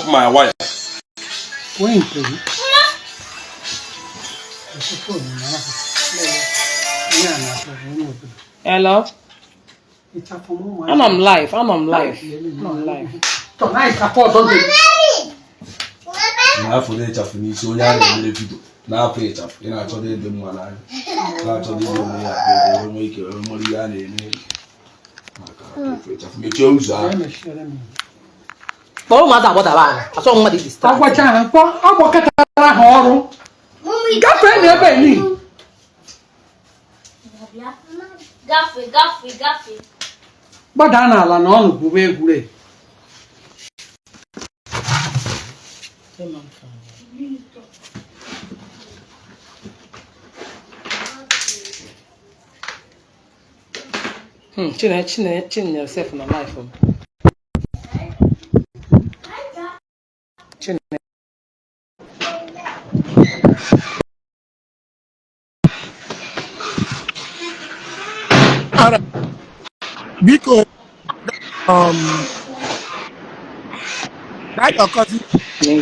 up my wire. Onye nke gị? Esi phone na ahụ. Lele. Ihe a na-atọ bụ onye obodo. Hello? Ịchafụ m ụmụazị. Anọ m live, anọ m live, anọ m live. Tọ na ịchafụ ọzọ dị. Na-afụ ịchafụ n'isi onye a na-emere video na-afụ ịchafụ ị na-achọdo ịdị mma n'anya na-achọdo ịdị onwe ya abịa ebe nwee ike wee mara ihe a na-eme maka ịfụ ịchafụ mechie ụzọ ahụ. Emechiere m. Kpọrọ ụmụazị agbadaba ala, achọghị mmadụ iji start. Agwacha ha mkpọ agbakọtara ha ọrụ gafee na ebe niile. Gafe, gafe, gafe. Gbadaa n'ala na ọnụ gwube egwure. Chine, Chine, Chinyere sef na live m. Chine. Alright. Biko, that your cousin,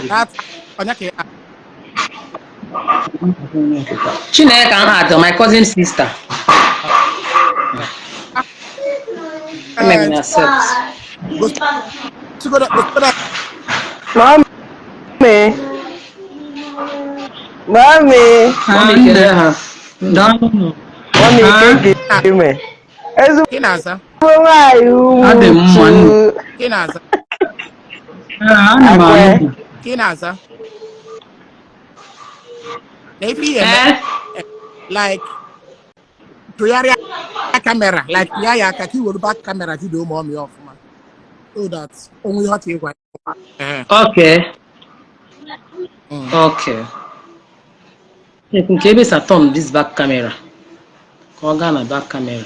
that onye ka ị- Chineke aha dị my cousin sister. Emere na accept. Gosigodo- gosigodo- Mami. Mami. Mami kele ha. Daalụnụ. Mami ke ime. Ezigbo Ị na-aza? nwaanyị Adị m mma, nne. uchu. Ị na-aza? Ee, ana m anụ. Ka ị na-aza? Na ife ihe eme, Eh? like tụgharịa camera, like pịa ya aka ka i were back camera video ma ọ mịa ọfụma so that onwe ihe ọ chọrọ ịgwa ya. Ehe. Okay. Okay. Nke ebe sa turn this back camera. Ka ọ gaa na back camera.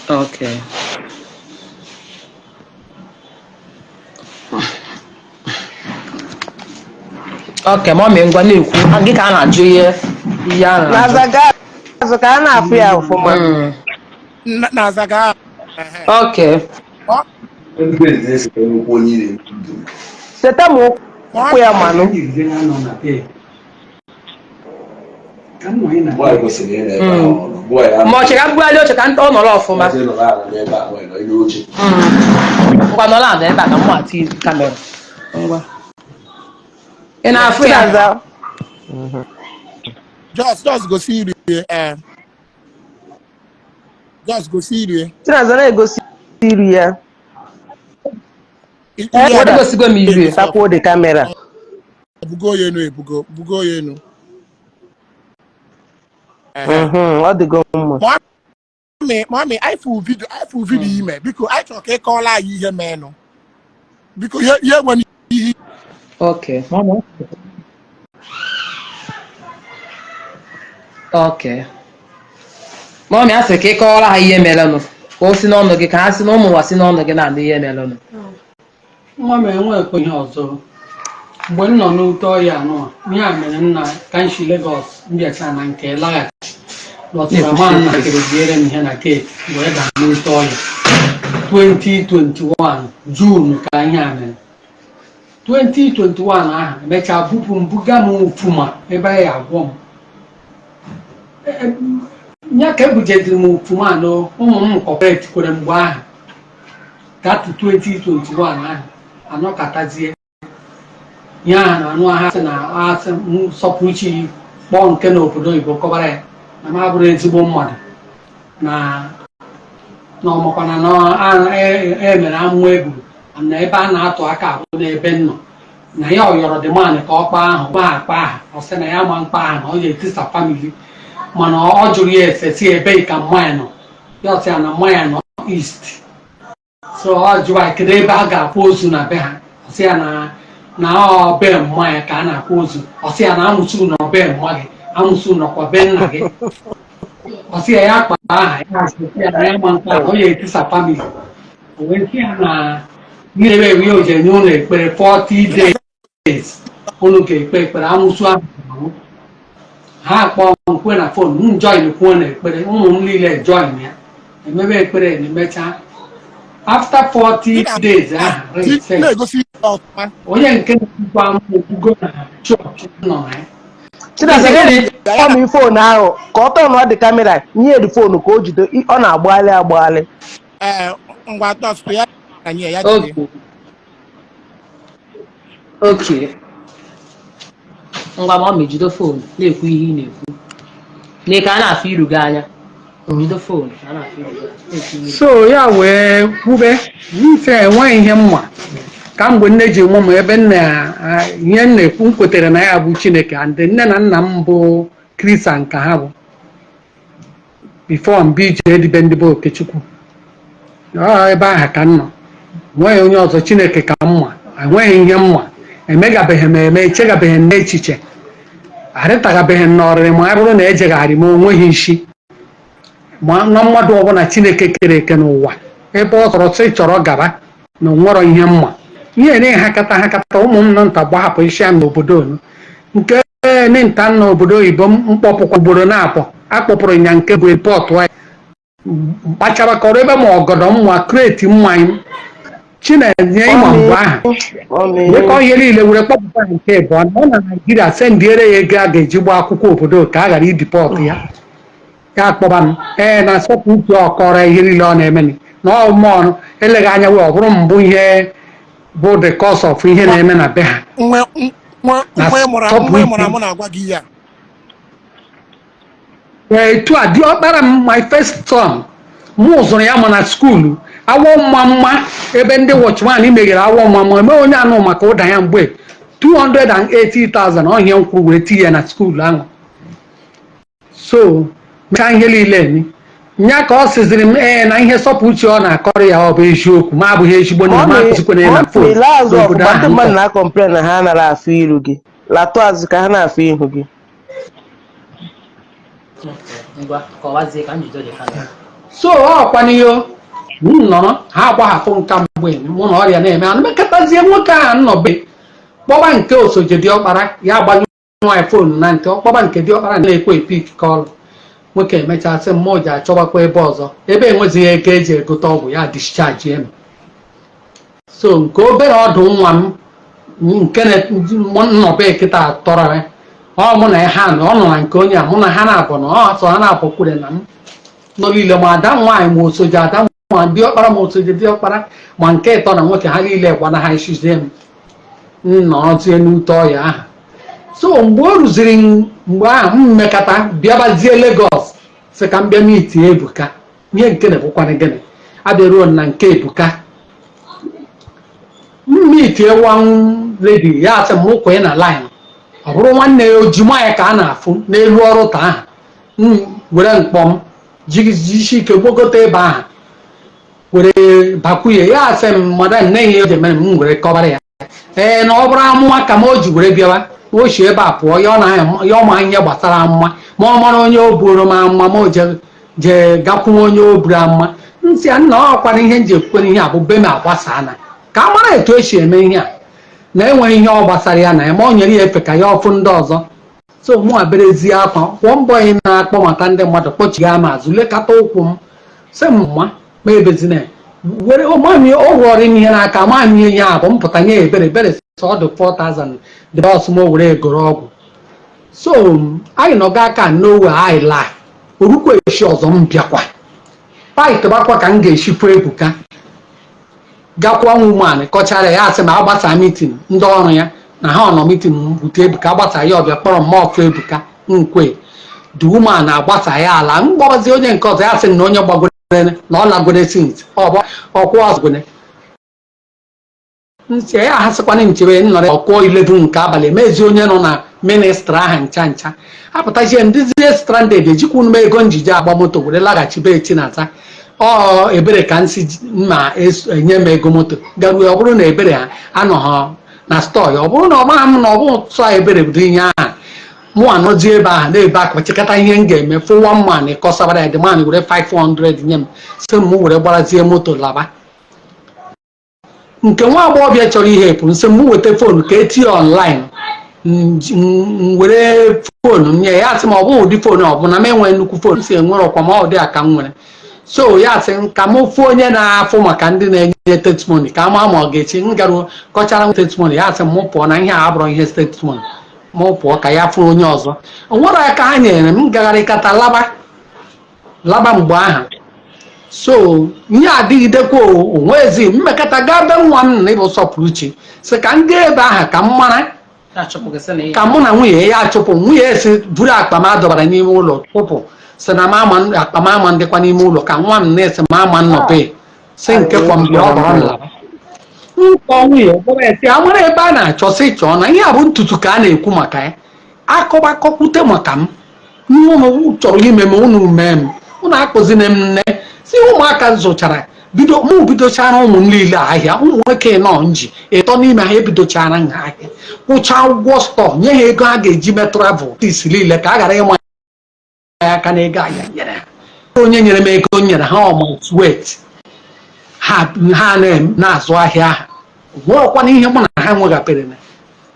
Okay. Okay, mọmị ngwa na-ekwu. Gị ka a na-ajụ ihe ihe a na-ajụ. Na-azaga azụ ka a na-afụ ya ọfụma. Na-aza gaa. Ehe. Okay. Ọ- Everybody na-esete okwu onye ị na-ekwu video. Seta m ụkwụ ya manụ. Boy kwesịrị ịnọ ebe ahụ ọ nọ. Boy ahụ Ma ọ chere ka m bugharịa oche ka ọ nọrọ ọfụma. kwesịrị ịnọ ala n'ebe ahụ nọ n'elu oche. Ngwa nọrọ ala ebe a ka mụ ati camera. Ngwa. Ị na-afụ ya? Chinaza. Just gosi irie. Eh. Just gosi irie. Chinaza na-egosi iru ya. Irie Eh, ya egosigo m iru ya. Takwuo the camera. Bugo ya enu ebugo, bugo ya enu. Ehe. Ọ dịgo mma. Mami, mami, anyị fụ video, anyị fụ video ime. Biko, anyị chọrọ ka ị kọọla anyị ihe meenụ. Biko, ihe ihe nwere ihe Okay. Okay. Mọmị a sị ka ị kọọrọ ha ihe merenụ. Ka o si n'ọnụ gị ka ha si n'ụmụ ụwa si n'ọnụ gị na-anụ ihe merenụ. Nwa m enwekwa ihe ọzọ. Mgbe m nọ n'ute ọhịa anụ a, ihe a mere m na ka m si Lagos m bịacha na nke laghachi lọtara ma nna kereziere m ihe na gate wee daa n'ute ọhịa 2021 June ka ihe a mere 2021 ahụ emechaa bupụ m buga m Ufuma ebe a ya agwọ m. Ya ka ebujediri m Ufuma na ụmụ m cooperate kwere mgbe ahụ that 2021 ahụ anọkọtazie ihe ahụ na anụ agha sị na asị m sọpụrụ chi kpọọ nke n'obodo oyibo kọbara ya na m abụrụ ezigbo mmadụ na na ọmakwana na e mere amụma egburu na ebe a na-atụ aka abụ n'ebe m nọ na ya ọ yọrọ the man ka ọ kpaa ahụ ma akpa ahụ ọ sị na ya ma mkpa ahụ na ọ ga-etisa family mana ọ jụrụ ya ese si ebe ka mmanya nọ ya ọsị ya na mmanya nọ east so ọ jụwa ya kedu ebe a ga-akwa ozu na be ha ọ sị ya na na ọ be mmanya ka a na-akwa ozu ọ sị ya na amụsụ nọ be mma gị amụsụ nọkwa be nna gị ọ sị ya ya kpaa aha ya asị ya na ya ma mkpa ahụ ọ ya etisa family o wee sị ya na ihe ebe ewe o ji enye ụlọ ekpere 40 days unu ga-ekpe ekpere amụsụ ahụ ga-anwụ. Ha akpọọ m kwe na phone m join kwuo na ekpere ụmụ m niile join ya Emebe ekpere na emechaa after 40 days ahụ reset. Na-egosi ihe ọfụma. Onye nke na-ekwukwa m okwugo na chọọchị nọ na ya. Chinasa, gịnị ọmị phone ahụ ka ọ tọọ dị camera nye dị phone ka o jide, ọ na-agbaghalị agbaghalị. Ee, ngwa, tọstụ ya na nye ya jide. Okay, ngwa, ma ọ ma ejido phone na-ekwu ihe ị na-ekwu na ka a na-afụ iru gị anya. Jido phone ka a na-afụ iru gị anya, na-ekwu ihe. So ya wee kwube nse enweghị ihe mma ka mgbe nne ji mụ m ebe nna ihe m na-ekwu m kwetere na ya bụ Chineke, and nne na nna m bụ Christian ka ha bụ before mbe ije edibe ndị bụ Okechukwu. Ọ ebe ahụ ka m nọ, enweghị onye ọzọ, Chineke ka mma. Enweghị ihe mma emegabeghị m eme, echegabeghị m n'echiche, arịtagabeghị m n'ọrịrị, ma ọ bụrụ na ejegharị m onweghị isi ma na mmadụ ọbụla Chineke kere eke n'ụwa ebe ọ sọrọ sị chọrọ gaba na onwero ihe mma ihe na ha kata ụmụ m nọ nta gbahapụ isi ya n'obodo onu nke nta n'obodo oyibo m mkpọpụkwa ugboro na-apụ akpọpụrụ ya nke bụ pọtụ ya kpachabakọrọ ebe ma ọgọdọ mma crate mmanya Chinenye ịma mgbe ahụ Ọmị. wekọ ihe niile were kpọpụta nke ịbụọ na ọ na Naijiria sendiere ya ego a ga-eji gbaa akwụkwọ obodo ka a ghara ideport ya. Ya akpọba m, ee, na sọpụ uche ọkọrọ ihe niile ọ na-eme na ọ mmụọ eleghị anya wee ọ bụrụ mbụ ihe bụ the cause of ihe na-eme na be ha. Nwe nwe Na nwe mụrụ stop nwe mụrụ weeping. amụ na-agwa gị ya. Ee, etu a diọkpara m, my first son, mụ zụrụ ya ma na school awọ mma mma ebe ndị watchman meghere awọ mma mma eme onye anụ maka ụda ya mgbe 280,000 ọhịa nkwụ wee tinye ya na school ahụ. So mechaa ihe niile emi nya ka ọ sịziri m, ee, na ihe sọpụ uche ọ na-akọrọ ya ọ bụ eziokwu ma abụghị ezigbo nna m akụzikwana ya na phone Mọmị, laa azụ n'obodo ọfụma. Ndị ahụ. mmadụ na-acomplain na ha anaghị afụ iru gị. Latụ azụ ka ha na-afụ ihu gị. Ngwa, kọwazie ka njido dị camera. So ọkwana ihe m nọrọ ha agbahapụ nka mgbe mụ na ọrịa na-eme anụ mekọtazie nwoke ahụ nnọbe kpọba nke osoje diọkpara ya agbanyụ nwaanyị phone na nke ọkpọba nke diọkpara na-ekwe epick call. Nwoke emechaa sị m ji achọbakwa ebe ọzọ ebe enwezighị ego eji egote ọgwụ ya discharge m. So nke obere ọdụ nwa m nke nnọbe kịta tọrọ ya ọ mụ na ha nọ, ọ nọ na nke onye a mụ na ha na-abụ na ọ sọ ha na-abụ kwure na m nọ niile ma ada nwaanyị ma osoje ada ma diọkpara ma osoje diọkpara ma nke ịtọ na nwoke ha niile gwana ha isizie m nọrọzie n'ute ọya ahụ. So mgbe o ruziri mgbe ahụ m mmekọta bịabazie Lagos sị ka m bịa meet Ebuka. Ihe nke na-ekwukwana gịnị abịaruo na nke Ebuka m meetie one lady, ya asị m kwee na line ọ bụrụ nwanne ya ojima ya ka a na-afụ n'elu ọrụ ta ahụ. M were mkpọ m jisi ike gbogote ebe ahụ were bakwuye ya, asị m, "Madam, nne, ihe o ji emere m." Were kọbara ya, ee, na ọ bụrụ amụma ka m o ji were bịawa o si ebe a pụọ ya ọ na ya ọ ma ihe gbasara amụma ma ọ mara onye o buoro m amụma ma o je jee gakwuo onye o buru amụma. Nsị ya nna ọkwana ihe m ji ekwukwere ihe a bụ be m agbasana ka a mara etu esi eme ihe a na enweghị ihe ọ gbasara ya na ya ma ọ nyere ya efe ka ya ọfụ ndị ọzọ. So mụ aberezie akwa kwụọ mbọ ị na-akpọ maka ndị mmadụ kpọchiga m azụ lekọta ụkwụ m sị m mma ma ebezina ya. Were mami ọ ghọrọ m ihe n'aka ma m ihe ya bụ mpụta nye ya ebere ebere sọ ọ dị 4000 dị bọs m o were egoro ọgwụ. So anyị nọga aka n'owe anyị laa orukwa echi ọzọ m bịakwa paịtụbakwa ka m ga-eshipụ Ebuka gakwa woman kọchara ya asị ma agbasa meeting ndị ọrụ ya na ha ọ nọ meeting bute Ebuka agbasa ya ọbịa kpọrọ m ọfụ Ebuka nkwe the woman agbasa ya ala mgbazi onye nke ọzọ ya sị na onye gbagoro na ọ lagoro since ọkwụ ọzọgone ntị ya ahasịkwana nchebe nnọrọ ọkụọ 11 nke abalị mezi onye nọ na ministry aha ncha ncha apụtazie ndịzie stranded ejikwa m ego njije agba moto were laghachi be Chinaza. Ọ ebere ka nsi mma enye m ego moto garuo ọ bụrụ na ebere ha anọghọ na store ya ọ bụrụ na ọ maghị m na ọ bụ sọ ebere bụ ihe ahụ mụ anọzie ebe ahụ na-ebe akwa chịkọta ihe m ga-eme fụ one man kọsabara ya the man were 500 nye m sị m were gbarazie moto laba. Nke nwa agbọghọbịa chọrọ ihe pụ nsị m weta phone ka etinye online m were phone nye ya sị m ọ bụghị ụdị phone ọ bụla m enweghị nnukwu phone si enwere ọkwa ma ọ dị a ka m nwere. So ya sị m ka mụ fụ onye na-afụ maka ndị na-enye testimony, ka ama ma ọ ga-echi m garuo kọchara m testimony. Ya sị m mụ pụọ na ihe a abụrụ ihe testimony, mụ pụọ ka ya fụ onye ọzọ. O nwere aka ha nyere m gagharịkata laba laba mgbe ahụ. So ihe adịgidekwa, onwezi mmekọta gaa be nwa m na ịbụ Sọpụrụchi, sị ka m gaa ebe ahụ ka m mara ka mụ na nwunye ya achụpụ. Nwunye ya si buru akpa m adọbara n'ime ụlọ chụpụ, sị na m ama akpa m ama ndịkwa n'ime ụlọ, ka nwa m na-esi m ama nnọbe, sị nke kwọ m bịa ọ bụrụ nlaba nkọ. Nwunye gwara ya sị amara ebe a na-achọ, sị chọọ na ihe a bụ ntutu ka a na-ekwu maka ya, akọbakọkwute maka m ihe unu chọrọ ime m, unu mee m, unu akpụzina m nne. Si ụmụaka zụchara bido mụ bidochara ụmụ m niile ahịa, ụmụ nwoke nọ nji ịtọ n'ime ha, ebidochara ha ahịa, kwụchaa ụgwọ store, nye ha ego a ga-eji mee travel tis niile ka a ghara ịma ya aka n'ego ahịa nyere ha. Onye nyere m ego nyere ha ọma sweat ha, ha na-azụ ahịa ahụ, nwekwana ihe mụ na ha nwegapere na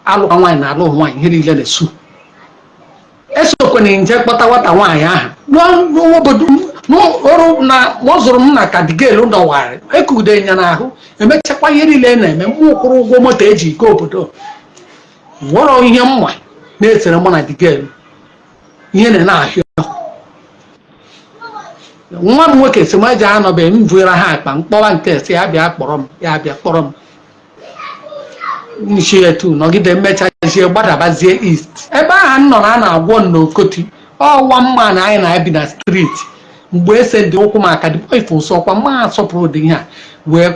alụkwa nwaanyị na alụ nwaanyị, ihe niile na-esu. Esokwana nje kpọta nwata nwaanyị ahụ n'obodo n'ọrụ na ọ zụrụ m na kadigelu nọwarị ekude ya n'ahụ, emechakwa ihe niile na-eme, mụ kwụrụ ụgwọ moto eji ike obodo. Nwere ihe mma na-esere mụ na digelu ihe na-ahịọ nwa m nwoke si m eji anọbeghị m vụere ha akpa mkpọwa nke si ya bịa kpọrọ m, ya bịa kpọrọ m nshi etu nọgide mmechazie gbadabazie east ebe ahụ m nọ na a na-agwọ m n'Okoti ọwa mma na anyị na-ebi na street. Mgbe ese ndị ụkwụ m aka dị ife ụsọ ọkwa mma asọpụrụ ụdị ihe a wee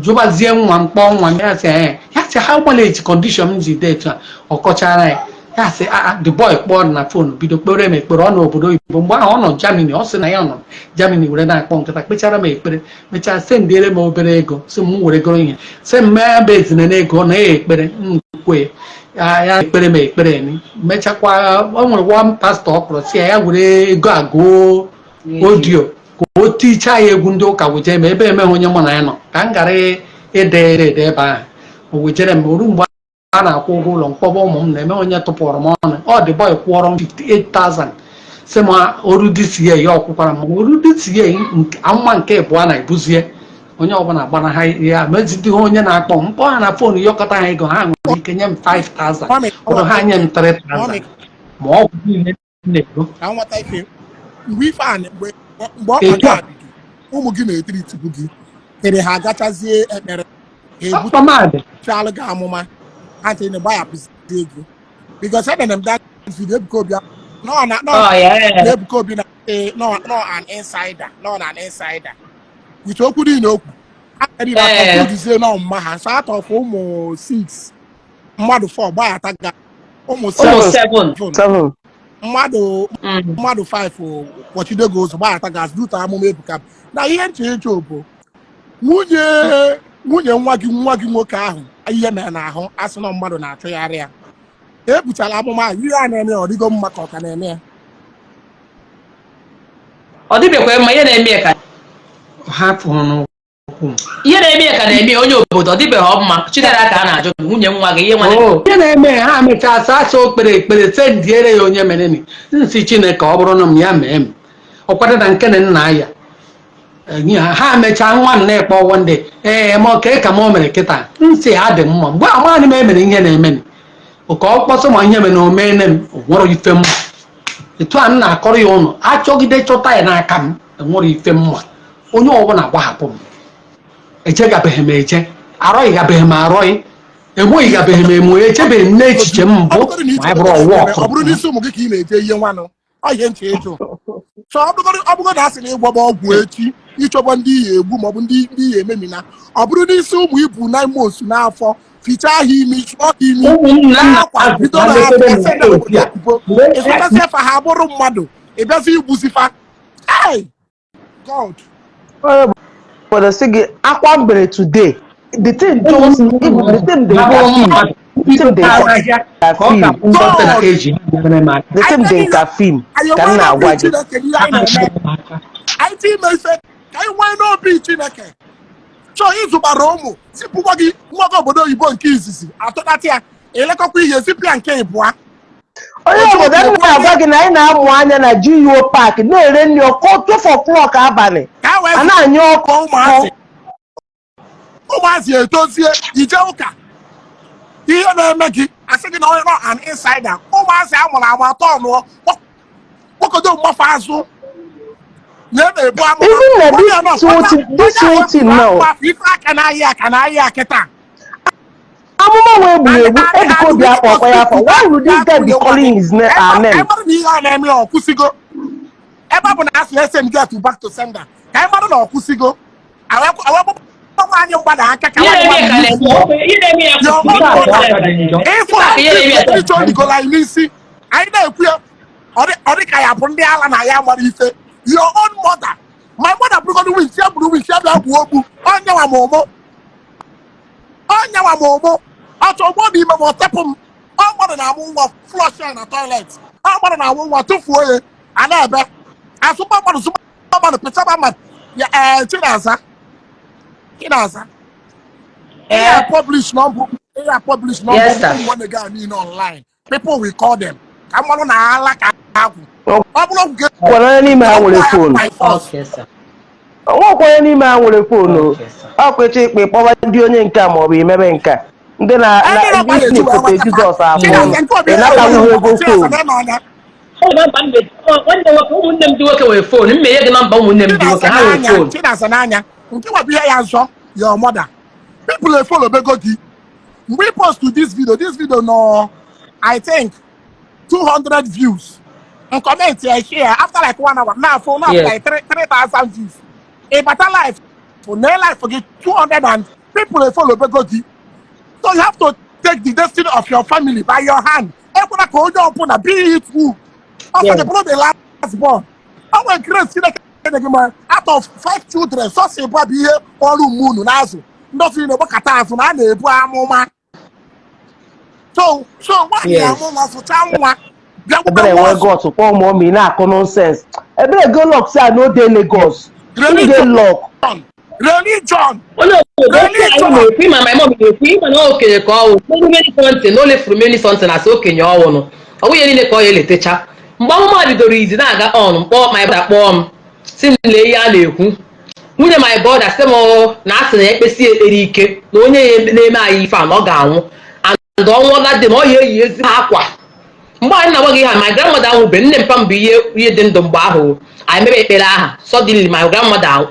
jụbazie nwa m, kpọọ nwa m, ya sị ee, ya sị ha manage condition m ji dị etu a. Ọ kọchara ya, ya sị ah, the boy kpọọ na phone, bido kpere m ekpere. Ọ nọ obodo oyibo mgbe ahụ, ọ nọ Germany, ọ sị na ya nọ Germany were na-akpọ nkịta, kpechara m ekpere, mechaa sendiere m obere ego, sị m were goro ihe, sị m mee ebe ezine na ego na ya ekpere nkwe ya, ya ekpere m ekpere ni mechakwa. O nwere one pastor ọ kpọrọ, sị ya ya were ego a gụọ audio ka o tichaa ya egwu ndị ụka wejere m ebe emeghị onye mụ na ya nọ, ka m gara ede ede ebe ahụ. O wejere m oru mgbe a na-akwụ ụgwọ ụlọ mkpọba ụmụ m na-eme onye tụpụrụ m ọnụ. Ọ dị boy kwụọrọ m 58,000, sị m oru dịsie ya ọkwụkwara m oru dịsie amma nke abụọ na-ebuzie onye ọbụla gbara ha ya mezidighị onye na-akpọ m mkpọ ha na phone yọkọta ha ego, ha nwere ike nye m 5,000, ụfọdụ ha nye m 3,000, ma ọ bụ niile m na-ego. Ka m nweta ife mgbe ife a mgbe ọ Etu a. kpaga bido ụmụ gị na-etiri tibu gị kere ha agachazie ekpere ha Akpamadị. ebuchalụ gị amụma ha chere na gbahapụzie gị, because emere m that video Ebuka Obi nọ na nọ Oh, yeah. na Ebuka Obi na nọ nọ an insider, nọ na an insider with okwu niile okwu ha niile akọkụdizie nọ mma ha so atọfụ ụmụ 6 mmadụ 4 gbaghata ga ụmụ Ụmụ 7. 7. Seven. Mmadụ mmadụ 5 kpọchide gị ụzọ gbaghata ga duta amụma Ebuka na ihe nche ịchọ bụ nwunye nwa gị nwoke ahụ ihe mere n'ahụ, asị na mmadụ na-achụgharị ya, ebuchala amụma ahụ, ihe a na-eme ya ọ dịgo mma ka ọ ka na-eme ya? Ọ dịbekwa mma, ihe na-eme ya ka Hapụ n'ụkwụ m. Ihe na-eme ya ka na-eme ya, onye obodo, ọ dịbeghị mma. Chidera ka a na-ajụ gị, nwunye nwa gị, ihe nwa Oh, ihe na-eme ha mechaa asa asa o kpere ekpere sendiere ya onye mere ni nsị Chineke ọ bụrụ na m ya mee m ọkwado na nke na nna ya enyi ha, ha mechaa nwa m na-ekpọ one day, ee, ma okee ka m o mere kịta nsị ha dị mma. Mgbe amaghị m emere ihe na-eme ka ọ kpọsụ ma ihe mere na o meene m, o nwere ife mma etu a m na-akọrọ ya ụnụ achọgide chọta ya n'aka m, enwere ife mma. Onye ọbụla gbahapụ m, ejegabeghị m eje, arọghịgabeghị m arọghị, enweghịgabeghị m emo, echebeghị m n'echiche m mbụ Ọ bụrụ na ma anyị bụrụ ọwụ ọ ọkụ. bụrụ n'isi ụmụ gị ka ị na-eje ihe nwanụ, ọ ihe nche ịjụ so ọ bụrụ na a sị na ịgwọba ọgwụ echi ịchọba ndị iyi egbu maọbụ ndị iyi ememina, ọ bụrụ n'isi ụmụ ibu 9 months n'afọ, fichaa ha imi, chụọ ha imi, Ụmụ m na nna akwa ha bido ha na letere m ese na otu a. obodo oyibo ịzụtasị fa ha bụrụ mmadụ, ịbịazi igbuzifa. Hey God! Onye obodo sị gị akwa mbere today, the thing just even the thing dey Ha ka bụrụ film. mmadụ The thing dey ahịa ka ka ọ film. ka bụ something na eji nyere m aka. The thing dey ka film Anyị ka m nwee na-agwa n'obi gị. Chineke n'ihe anyị na-eme, anyị ti ime ife ka anyị nwee n'obi Chineke chọọ ịzụgbara ụmụ, zipụkwa gị nwa gị obodo oyibo nke izizi, atụnata ya, elekọkwa ihe, zipụ ya nke ịbụa. Onye obodo, m na-agwa gị na anyị na-amụ anya na GUO Park na-ere nri ọkụ 12 o'clock abalị. Ka wee A na-anya ọkụ. Ụmụazị, ụmụazị etozie, ije ụka, ihe na-eme gị, asị gị na onye nọ an insider. Ụmụazị a mụrụ amụ atọ nụọ kpọkọdo mgbafe azụ na na-ebu amụma. Even na this whole thing, this whole thing now, ife aka n'ahịa aka n'ahịa kịta. Amụma wee gburu egbu, Ebuka Obi akpọkwa ya afọ. Why would this guy be calling his name, our name? Anyị mara na ihe a na-eme ya, ọ kwụsịgo. Ebe ọ bụ na asị ese get back to sender, ka anyị mara na ọ kwụsịgo, awekpọkwa anyị mgbada aka ka Ihe na-eme ka anyị na-eme ihe na-eme ya Your kwụsịrị. own Ihe na-eme ya. Ịfụ Ihe na-eme ya. ịchọ rigolo anyị n'isi, anyị na-ekwu ya, ọ dị ka ya bụ ndị ala na ya mara ife. Your own mother, my mother, bụrụgodu winch ya, bụrụ winch ya bịa gbuo ogbu onyenwa m ụmụ, onyenwa m ụmụ ọchọ ụgbọ dị ime ma ọ tepụ m. Ọ mmadụ na-amụ nwa, flush ya na toilet. Ọ mmadụ na-amụ nwa, tụfuo ya. A na-ebe asụkpa mmadụ, sụkpa mmadụ, pịchaba mmadụ ya. Ee, Chinaza, Chinaza, ihe a publish number, ihe a publish number. Yes, sir. Ụmụ nwanne gị a niile online, people will call them ka mmanụ na ala ka agwụ. Ọ bụrụ ọgwụ. Nwere onye n'ime ha nwere phone? By force. Okay, sir. Nwekwa onye n'ime ha nwere phone o? Okay, sir. Ọ kwecha ikpe kpọba ndị onye nke a maọbụ imebe nke a. Ndị na ndị na-efote Jizọs afọ ị natawughị ego phone. Ọ bụ nọmba m nwanne nwoke, ụmụnne m ndị nwoke nwere phone. M menye gị nọmba ụmụnne m ndị nwoke, ha nwere phone. Chinaza n'anya nke nwa bụ ihe ya nzọ. Your mother, people dey follow bego gị. Mgbe ị post this video, this video nọ, I think, 200 views, n comment ya, share, after like one hour now, for now, like 3,000 views. Ị bata live for na live gị, 200 and people dey follow bego gị. So you have to take the destiny of your family by your hand. Ekwela ka onye ọbụla, be it who, ọsọ gị bụrụ the last born. O nwere grace Chineke nye gị, ma out of five children, sọsọ ịbụ bụ ihe ọrụ mmunu n'azụ, ndị ọzọ niile gbakọta azụ na a na-ebu amụma. So nwaanyị amụ nwa, zụcha nwa, bịa gwụkwa Ebere nwa nwee ọzọ. guts kpọọ ụmụ ọmị na-akụ nonsense. Ebere go lock say I no dey Lagos. Him dey lock. Religion. Onye obodo anyị na-ekwu, ịma my mom na-ekwu, ịma na okenye ka ọ wụ many something, na o lefuru many something asị okenye ọwụnụ. Ọ bụghị niile ka ọ ya eletecha. Mgbe amụma bidoro izi na-aga on, mkpọ my brother, kpọọ m, si m lee ihe a na-ekwu. Nwunye my brother sị m na asị na ekpesi ekpere ike na onye ya na-eme anyị ife a na ọ ga-anwụ, and ọnwụ dị na ọ ya eyi ezigbo akwa. Mgbe anyị na-agwa gị ihe a, my grandmother anwụbe, nne mpa m bụ ihe dị ndụ mgbe ahụ anyị mebe ekpere aha. Suddenly my grandmother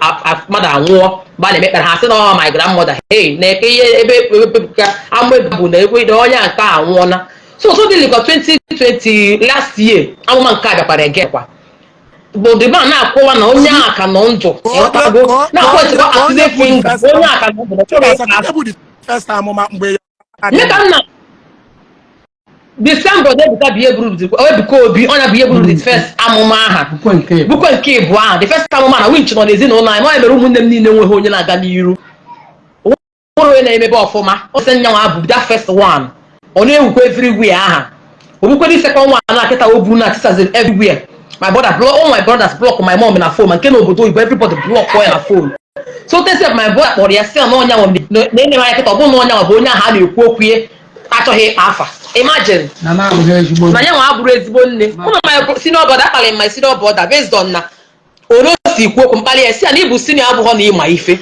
mmadụ anwụọ. Mgbe a na-eme ekpere, ha sị na ọ my grandmother, hey, na-eke ihe ebe ebe ka amụ bụ na ekwe na onye nke a anwụọna. So suddenly kwa 2020, last year, amụma nke a bịakwara again kwa, bụ the man na-akwụwa na onye ahụ ka nọ ndụ. Ịghọtago? Na-akwụwa atụle finger, onye a ka nọ ndụ. Chinaza, nke bụ the first amụma mgbe Nne ka m na the same brother Ebuka bụ ihe buru Ebuka Obi, ọnya bụ ihe buru the first amụma aha. Bukwe nke Bukwe nke ịbụọ ahụ, the first amụma na winch nọ n'ezinụlọ anyị, nwaanyị mere ụmụnne m niile nweghị onye na-aga n'iru, nwere onye na-emebe ọfụma. Ọ sị nyanwa bụ that first one, ọ na-ewukwa everywhere aha. Ogbukwe the second one na kịta o bu na tisas everywhere. My brother block, all my brothers block my mom na phone, ma nke n'obodo oyibo, everybody block ya na phone. So tesef my brother kpọrọ ya, sị ya na ọnya nwa na-enye anya kịta, ọ bụrụ na ọnya nwa bụ onye ahụ a na-ekwu okwu ya achọghị ịkpa afa. Imagine. Na na-abụghị ezigbo. Na ya nwa abụrụ ezigbo nne. Mụ na my senior brother akpalị my senior brother based on na onye o si kwu okwu mkpali ya, si ya na ịbụ senior abụghọ na ịma ife.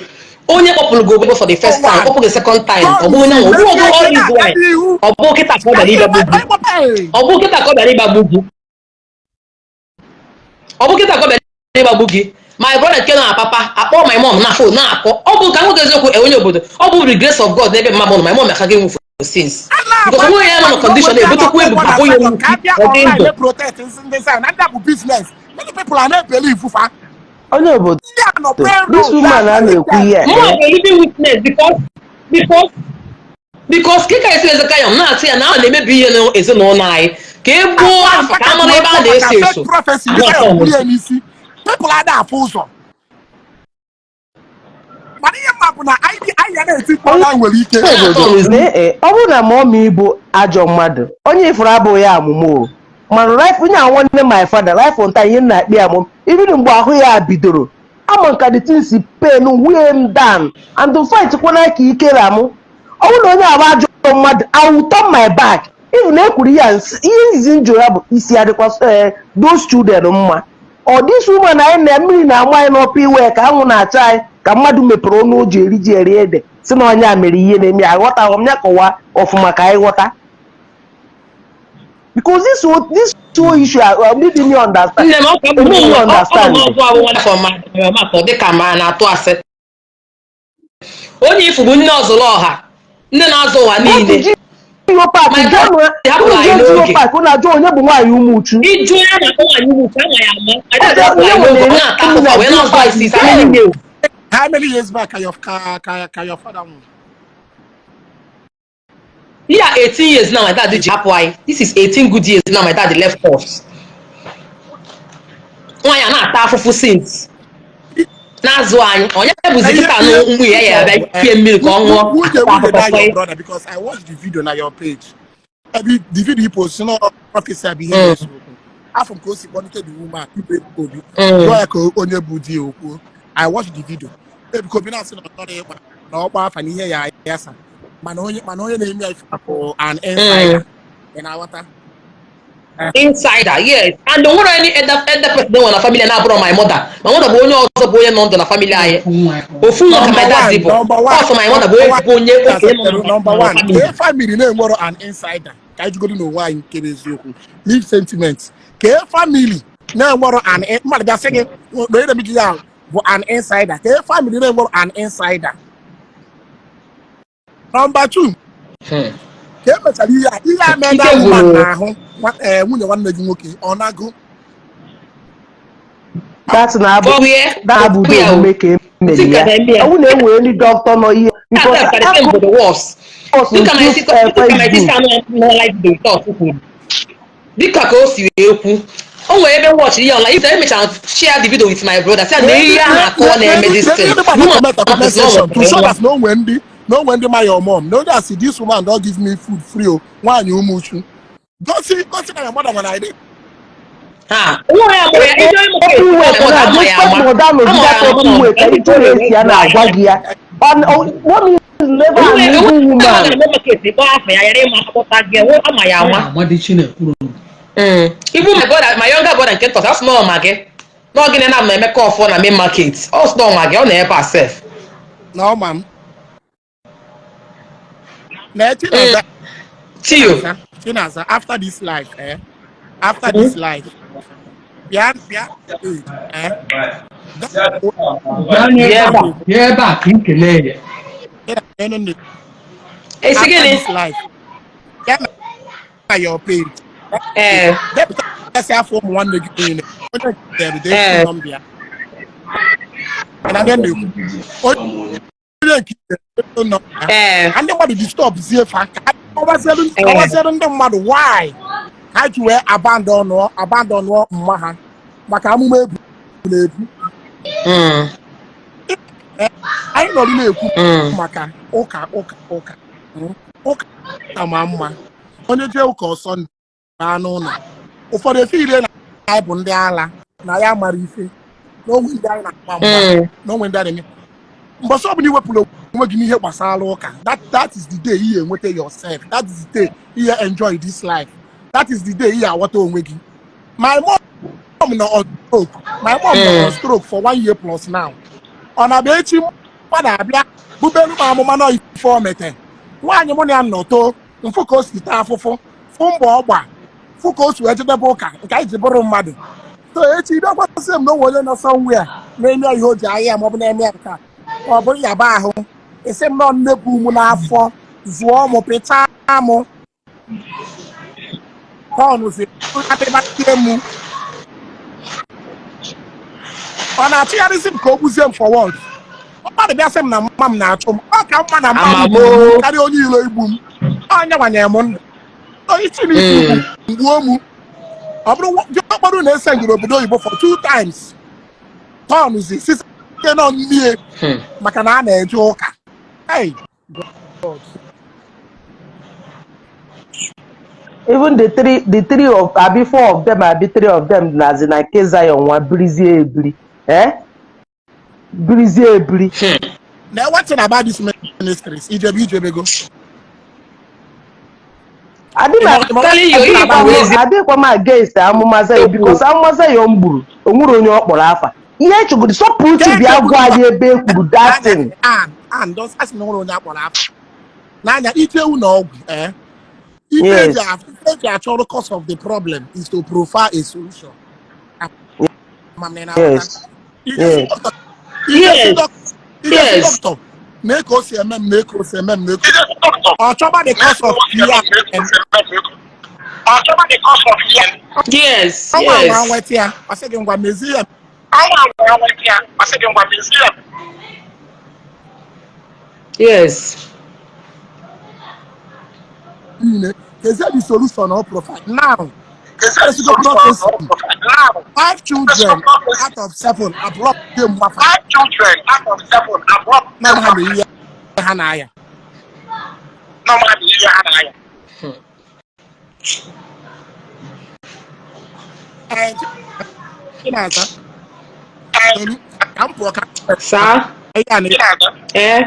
Onye kpọpụrụ gị obodo for the first time, kpọpụ gị second time, ọ bụghị onye nwa, ọ bụghị all this while. Ọ bụ kịta ka ọ bịara ịgbagbu gị, ọ bụ kịta ka ọ bịara ịgbagbu gị, ọ bụ kịta ka ọ bịara ịgbagbu gị. My brother nke na papa akpọ my mom na phone na-akọ. Ọ bụ ka nwoke eziokwu onye obodo, ọ bụ the grace of God n'ebe mama nọ. My mom akaghị nwụfu since, because onwe ya nọ na condition ebutekwa ebubo abụghị onye Ka abịa ọ dị ndụ. Online protect ndị Zion na ndị a bụ business. Many people are na-ebelieve fa. Onye obodo, Ndị a nọ payroll. This woman a na-ekwu ihe. Mụ bụ a living witness, because kịka esi Ezekaya m na-asị ya na a na-emebi ihe n'ezinụlọ anyị, ka e gbuo afọ, ka a mara ebe a na-eso eso. Prophecy ndị ya kwuru ya n'isi people ada afụ ụzọ, mana ihe mma bụ na anyị ya na-eti mkpu na nwere ike. Obodo lee, ee, ọ bụrụ na ma ọmị bụ ajọ mmadụ, onye ifuru abụghị ya amụma o. Mana life onye a, nwanne my father, life on time, ihe m na-akpị ya amụm, even mgbe ahụ ya bidoro ama nka, the things pain weigh m down and the fight kwana ka ike ra mụ. Ọ bụrụ na onye abụ ajọ mmadụ, I will turn my back. Even na ekwuru ya ihe izizi m jụrụ ya bụ isi adịkwa those children mma. Ọ this woman anyị na mmiri na-ama anyị n'ọpụ iwe ka anwụ na-acha anyị ka mmadụ mepere ọnụ o ji eri ji eri ede si na onye a mere ihe na-eme ya. Aghọtaghị m ya, kọwaa ọfụma ka anyị ghọta, because this whole issue, made me understand. Nne m, ọ ka bụ Eme me understand. Ọgwụ ahụ nwa afọ ma ka ọ dị ka ma na-atụ asị. Onye ifu bụ nne ọzụlụ ọha, nne na-azụ ụwa niile. Geo Park. My jụọ hapụrụ anyị jụọ n'oge. Geo Park, unu ajụọ onye bụ nwaanyị Ụmụuchu. Ịjụ ya na nwaanyị ugwu ka ama ya ama. Ọ Anyị onye n'oge ọ nwere na-ata akụkọ wee na-azụ anyị sisi anyị niile. How many years back ka your father nwụrụ? Yeah, 18 years now my dad ji hapụ anyị. This is 18 good years now my dad left us. Nwaanyị a na-ata afụfụ since na-azụ anyị. Onye bụzi kịta na nwunye ya ya abịa pie mmiri ka ọ ṅụọ. Nwunye ata that akụkọ. your brother, because I watched the video na your page. Ebe the video you post no prophecy abụ ihe na-ese okwu. Afọ m ka o si kpọlite the woman tupu Ebuka Obi. Jụọ ya ka onye bụ di ya okwu. I watched the video. Ebuka Obi na-asị na ọ chọrọ ịgba na ọkpa afa na ihe ya ayasa. Mana onye na-eme ya ife bụ an insider. Ị na-aghọta? Insider, yes, and o nwere any elder person nwere na family na-abụrọ my mother. My mother bụ onye ọzọ bụ onye nọ ndụ na family anyị. Ofu nwa ka my dad bụ. Ọsọ my mother bụ onye bụ onye okenye nọ na Number one, family. Ka family na-enwero an insider, ka anyị jigodo n'onwe anyị nke bụ eziokwu, leave sentiment. Ka family na-enwero an mmadụ bịa sị gị na onye na-eme gị ya bụ an insider, ka family na-enwero an insider. Number two, ka e mechara ihe a mee Ike that woman gwụrụ. n'ahụ nwunye nwanne gị nwoke, ọ nago? That na-abụ Ọ bụ ya. that bụ ụdị Ya o. omume ka e mere Dịka ya. na-eme ya. Ọ bụrụ na e nwere ndị dọkịta nọ ihe because That the same bụ the worst. Dịka my sister, dịka my sister nọ live video talk kwuru, dịka ka o si wee kwu, o nwere ebe watch ihe online. If emechara share the video with my brother, sị ya na ihe a na-akọ na-eme this thing. Woman comment section to show that na onwe ndị ma your mom na onye asị, "This woman don give me food free o." Nwaanyị Ụmụchu, gosi gosi na your mother nwere idea. Ha nwa ya mụrụ ya ịjọ ịmụ ka Open way esi na ama ya ama. mọda nọgide open way ka ịjụ esi ya na-agwa gị ya. Mommy is never an evil woman. Ama ya ama. Amadi Chinekwuru. Even my brother, my younger brother nke ntọsa, ọ sị na ọ ma gị na ọ gịnị na m Emeka ọfọ na main market. Ọ sị na ọ ma gị, ọ na ebe a sef. Na ọma m na Chinaza. Tio. Chinaza, after this life, after this life, bịa bịa Bịa n'ebe a, bịa ebe a ka ị kelee ya. Esi After gịnị? this life, bịa na your page, depụtasị afọ ụmụ nwanne gị niile, onye dere dee nọmba ya. Ị na-abịa na-ekwu onye nke dere nọmba ya. Ka ndị mmadụ disturb zie fa, ka ha kọwazielu ndị mmadụ why ha ji wee abandon mma ha maka amụma ebu na-ebu. Anyị nọrọ na-ekwu maka ụka ụka ụka ụka ma mma onye jee ụka ọsọ baa n'ụlọ. Ụfọdụ efe ire na anyị bụ ndị ala na ya mara ife na onwe ndị anyị na-agba mgba na onwe ndị anyị na-eme. Mbọsị ọbụla iwepụrụ onwe gị n'ihe gbasara ụka, that is the day you enweta yourself, that is the day you enjoy this life, that is the day you aghọta onwe gị. My mom nọ on stroke, my mom nọ on stroke for one year plus now. Ọ na-abịa echi mmadụ abịa bubelu m amụma nọ ife o mete nwaanyị mụ na ya nọ too mfụ ka o si taa afụfụ, fụ mbọ ọgba, fụ ka o si wee jedebe ụka nke anyị ji bụrụ mmadụ. So echi bịa gwasị m na onwe onye nọ somewhere na-eme ya ihe o ji ahịa ma ọ bụ na-eme ya nke a, ma ọ bụrụ yaba ahụ, esi m nọ nne bụ mụ n'afọ zụọ mụ pịchaa mụ tọnụzi adịbatie mụ, ọ na-achịgharịsị m ka o gbuzie m forward. Mmadụ bịa sị m na mma m na-achụ m, ọ ka mma na mma m Amamo. gburu m karịa onye iro igbu m. Onye nwanyere m ndụ isi na isi mgbuo mụ. Ọ bụrụ diọkpọrọ na-ese ngiri obodo oyibo for two times, tọnụzi site nọ mmie maka na a na-eje ụka. Hey, God. Even the three of abi four of them, abi three of them nazi na nke Zion nwa birizie ebiri, birizie ebiri. Na one thing about these ministries, ijebe ijebego. Adị m Telling you, ihe bụ eziokwu. adịkwa m against amụma Zion because amụma Zion gburu onwere onye ọ kpọrọ afa ihe echegodi sọpụrụ bịa gwa anyị ebe e kwuru datin. And dos asị na nwere onye akpọrọ afa n'anya ije ụlọ ọgwụ, eh, ife ife eji achọrọ cause of the problem is to provide a solution. Ama m na ị na-aghọta. Yes. Ije Yes. doctor, ije si ije si doctor, mee ka o si eme m, mee ka o si eme m, mee ka ọ chọba the cause of ihe a ọnwa nwa nweta ya, ọ sị gị ngwa mezie ya. Niile kezie the solution or provide now. Esigo prophecy, five children out of seven abroad dị mgbafa na ha na ihe ha na-aya. Ee, Chinaza, Tolu, ka m pụọ ka Sir? ihe a na Eh?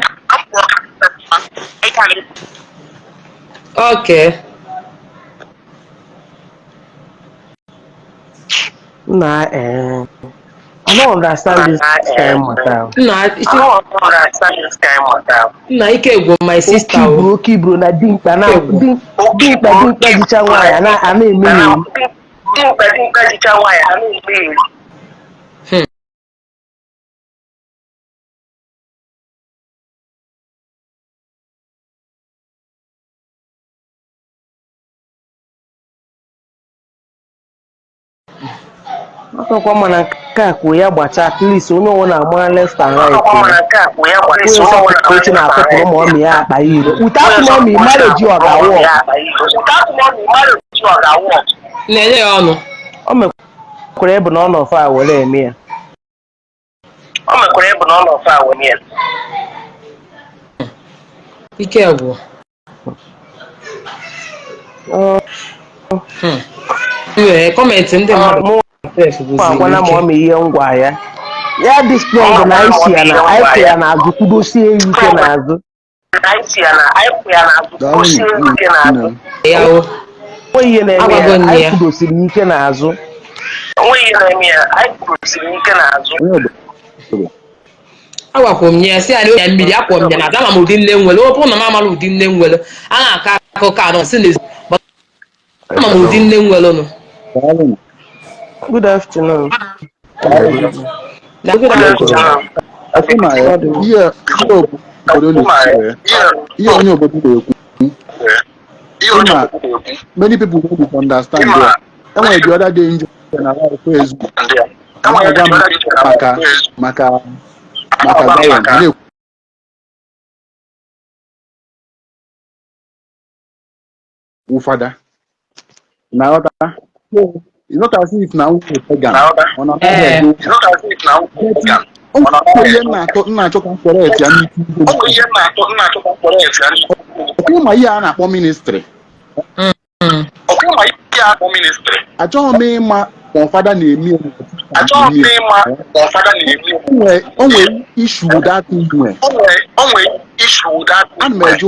Okay. Na I don't understand this kind matter. Nna, ike gwụ my Oke sister iburu o. oke iburu na dimkpa na Ike gwụ. dimkpa dimkpa jicha nwaanyị a na-eme ya eri. Ọkwa mana nke a kwuo ya gbachaa, at least onye ọbụla amara left and right ya. Onye sọpụrụ echi na-atụpụrụ ma ọmị ya akpa ya iro. Without mommy, marriage ọ ga-work? Na-enye ya ọnụ. O mekwara ịbụ na ọ nọ fa were eme ya. Ike gwụ. Nwere comment ndị mmadụ Mụ sef bụzi agwana ma ike. ọ ma ihe ngwa ya ya dị strong na anyị si ya na anyị kwụ ya n'azụ, kwudosie ya ike n'azụ. Daalụ nne m. Ya o. Onwe ihe na-eme Agwago ya nne anyị ya. kwudosiri ike n'azụ. Onye obodo. Agwakwụ m ya si ya na ya mmiri akwọ m ya na ama m ụdị nne m nwere. Ọ bụrụ na m amara ụdị nne m nwere, a na-akọ akụkọ anọ si n'ezi. But ama m ụdị nne m nwere nụ. Daalụ. Good afternoon. Na good afternoon. Asị na ya ihe ihe obodo na-ekwu, ihe onye obodo na-ekwu ma many people no misunderstand there. Enwere the other day nje na live Facebook na-agwa m maka Zion a na-ekwu fada na ghọta. It's not as if na nwunye pagan ọ na Ee. O nwere ihe m na-achọ ka m correct ya n'isi ndị ọkwa ịma ihe a na-akpọ ministry. Achọghị m ịma ma ọ fada na-eme ya ma ọ teacher na-eme ya. O nwere issue that thing nwere. Ana m eje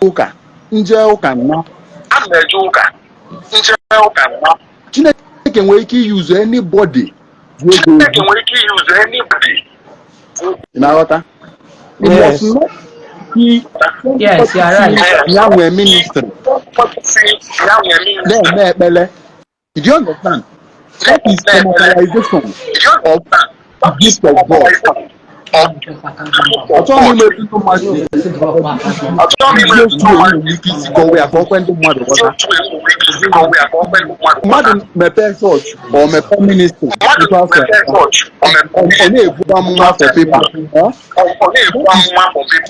ụka, nje ụka nna Chineke nwere ike iyuzu anybody ji ego ozi. Ị na-aghọta? It Yes. must not be Yes, you are right. ya nwee ministry na-eme ekpele. Do you understand? That is commercialization of the gift of God. Achọghị m ime ndị mmadụ isi otu enwere ike isi kọwa ya ka ọ kwe ndị mmadụ ghọta. Mmadụ mepee chọọchị or mepee ministry otu afọ ya, ọ na-ebu amụma for people. Eh?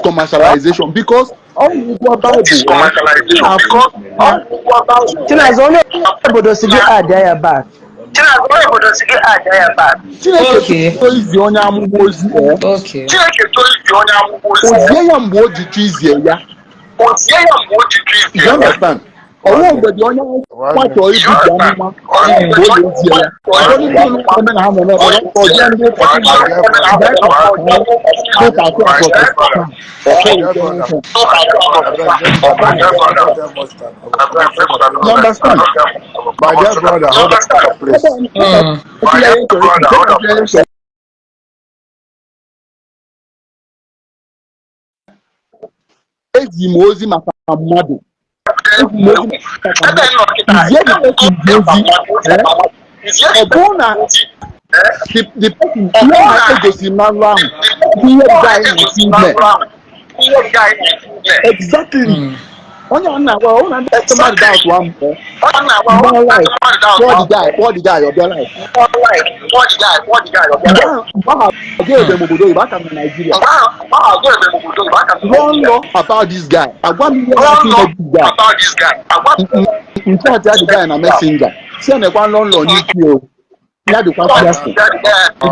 Commercialization, because ọ ụgwọ Bible, eh, na-afụ Chinaza, onye obodo si gị add ya back. Chineke Okay. tụọ izi onye amụma ozi, eh, ozie ya mgbe o ji chọọ izie ya. Do you understand? Ọnwa mgbe dị onye amụma chọọ ibu ji amụma ọ mgbe ọ ga-ezi ya. Ụfọdụ ndị ụlọ ụka na ha nọ n'ekpere, ọ jee ndị ụka sị na bịa ka ha ụka atụ afọ You understand? My dear brother, hold up, please. Ezi m ozi maka mmadụ. Ezi m ozi maka mmadụ. Izie the person ozi. Ọ bụrụ na the person ihe na egosi m na nrọ ahụ bụ ihe the guy na-esi ime. Exactly. Onye ọ na-agwa ọ na ndị mmadụ doubt wa mbọ. Mgbe life, kpọọ the guy, kpọọ the guy, ọ bịa life. Mgbe ahụ agaghị m obodo oyibo, aka m na Naịjirịa. Rụọ nrọ about this guy. Agwa m ihe na-esi ime this guy. In fact, ya the guy na messenger. Si ya nekwa nrọ nrọ n'isi o. Ya dịkwa careful. The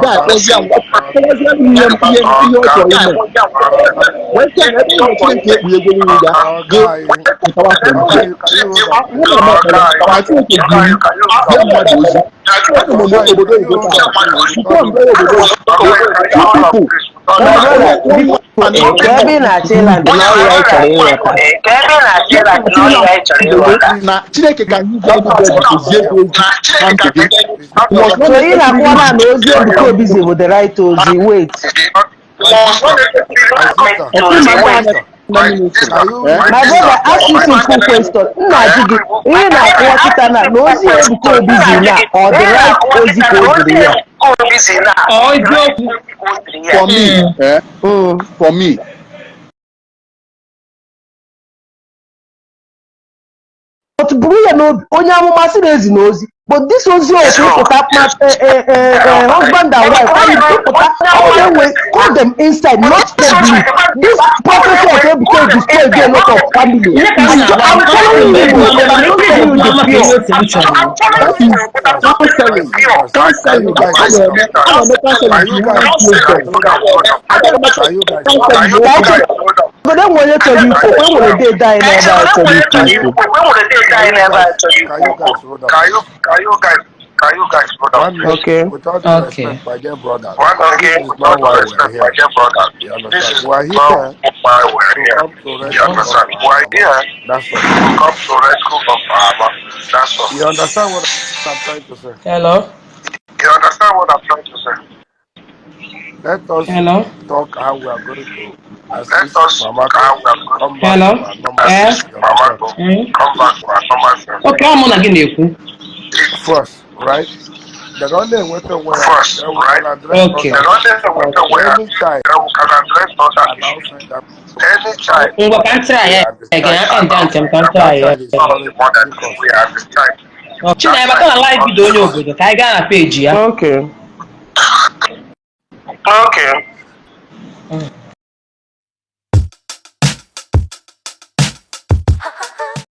guy kpọzie m, kpọzie m ihe ihe ihe ọ chọrọ ime. Wee sị ya na ebe ụlọ Chineke ekpughe ego niile ya, gị pụtawa from there. Ahụ na m ekpere, ma Chineke ji m zie mmadụ ozi. Anọ m obodo oyibo taa. Before m bịara obodo oyibo, two people. My brother, biko ka ebe ị na-achọ ịland na ọrịa ị chọrọ ịghọta. Na Chineke ka anyị gwa anybody to zie gị ozi na ndụ gị. You must not So ị na-akọwa na necessarily na ozi Ebuka Obi zi bụ the right ozi, wait. My sister, My brother, ask you simple question. M na-ajụ gị, ihe na-akọwa kịta na na ozi Ebuka Obi zi na ọ the right ozi ka o ziri ya? Ọ eziokwu. For me, eh, for me, But buru ya n'obi, onye amụma sị na-ezi n'ozi, but this ozi otu ịpụta ma husband and wife and ịpụta ọ na-enwe call them inside, not public. This prophecy of Ebuka Obi destroy a lot of family. Ihe ka m na-agwa I'm gị, telling you, mgbe I'm mana not ihe telling bụ you the ama ka ihe pure. solution. That is counseling. Counseling. A na-eme a na-eme counseling behind closed doors. A na-eme counseling Ka open. anyị chegodo, enwe onye chọrọ ikwu okwu, enwere dede anyị n'ebe a chọrọ ikwu okwu. Can you guys hold up? Okay. With all due Okay. respect, my dear brother, this is not why we are here. You understand? We are here to come to rescue of our That's all. You understand what I'm trying to say? Hello? Let us Hello? talk how we are going to assist Mama to come back Hello? to our normal Eh? self. You understand? Mm. Okay, ọ mụ na gị na-ekwu. First, right? They don't wait where then we can address Okay. other issues. Any child announcing that Ngwa ka m try ya again, aka nja ntem ka m that try ya. child is calling because Chineke bata na live video onye obodo ka anyị gaa na peji ya. Okay.